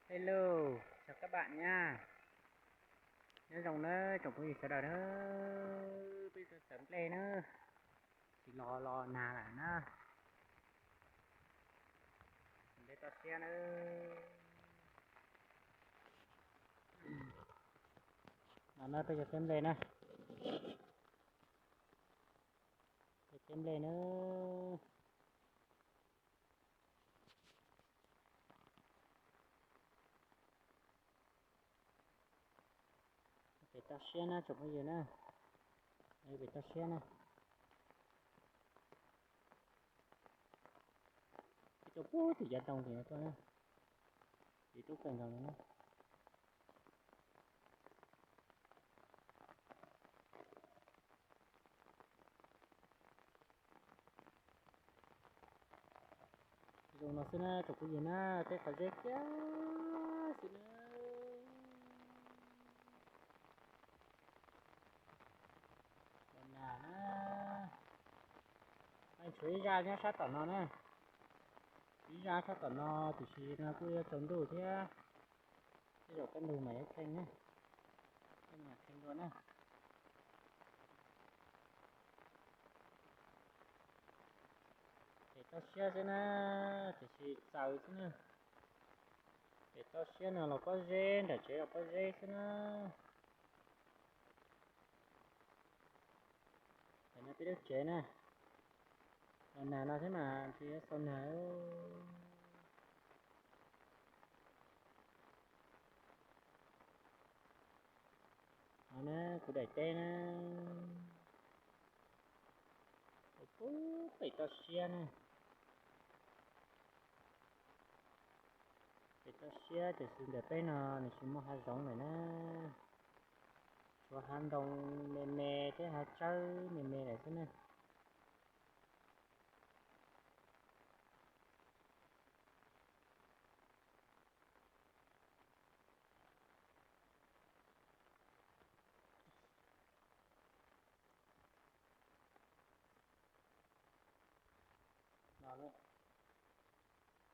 Hello, chào các bạn nha. Nyob zoo na tsoom phooj ywg sawv daws na, peb tuaj txawv nplej na, tsis los los nag lawm na. Nplej toj siab na. No na peb cov txiab nplej na, cov txiab nplej na. Pem toj siab na tsoom phooj ywg na, pem toj siab na. Peb tuaj puag tim cov ntoo tim no tuaj na, tim roob kawg nkaus no na. Zoo no xwb na tsoom phooj ywg na, tej qhov zeb kiag xwb na. Los nag na, tshuav ib zaj nyob sab tom no na, ib zaj sab tom no tiam sis no kuj yuav tsaus ntuj thiab, tej zaum kaj ntug mas yuav kheej na, kheej dua na. Pem toj siab xwb na, tiam sis txaws xwb na. Pem toj siab no los pob zeb, nram tsev los pob zeb xwb na. Pem no peb lub tsev na, los nag no thiab mas tsis yuav xaus nag. No na kuv daim teb na, puag pem toj siab na. Pem toj siab tiam sis ntawm peb no nws tsis muaj hav zoov lawm na, tshuav hav ntoo me me thiab hav tsawb me me lawm xwb na.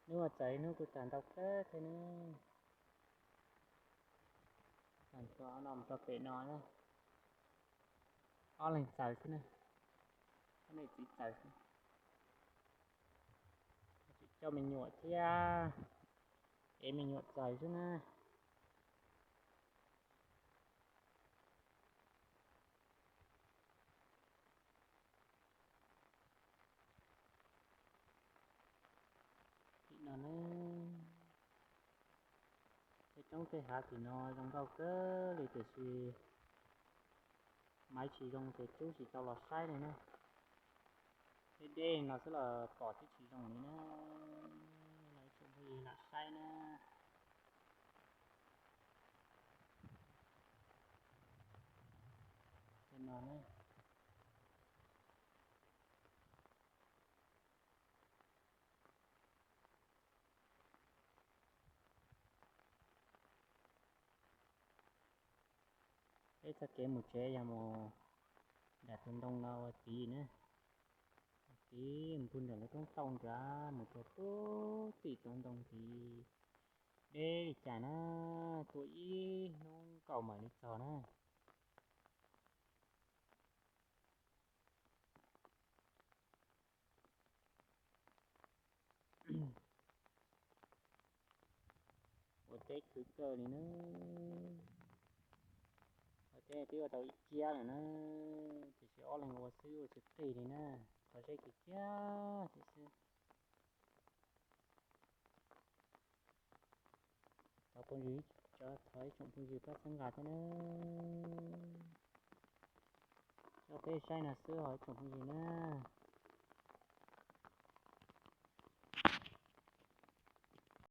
Hnub ua txawm hnub kuj tawm ntau kawg thiab ne. Txog no mus rau pem no na, ob leeg txawm xwb na, ob leeg txiv txawm xwb. Tsis coj me nyuam thiab, ev me nyuam txawm xwb na. Tim no na, tej roob tej hav tim no zoo nkauj kawg li tiam sis maiv tsis zoo ces rub tsis tau los saib li na. Deb deb no xwb los pom twb tsis zoo li na. Los ib tsoom phooj ywg lam saib na. Tej no na. Peb txoj kev mus tsev yog mus nram tus ntoo no ua tid na, ua tid mus pug nram lub roob tauj nrad mus rau pug tim tus ntoo tid. Deb li cas na, tuaj ib hnub nkaus mam li txog na. Ua teb khwv kawg li na. Ua teb twb ua tau ib ciab lawm na, tiam sis ob leeg ua xwb ua tsis qig li na. Qhov zeb kiag kiag tiam sis thov phooj ywg, thov ib tsoom phooj ywg pab txhawb nqa thiab na. Coj peb saib no xwb os ib tsoom phooj ywg na.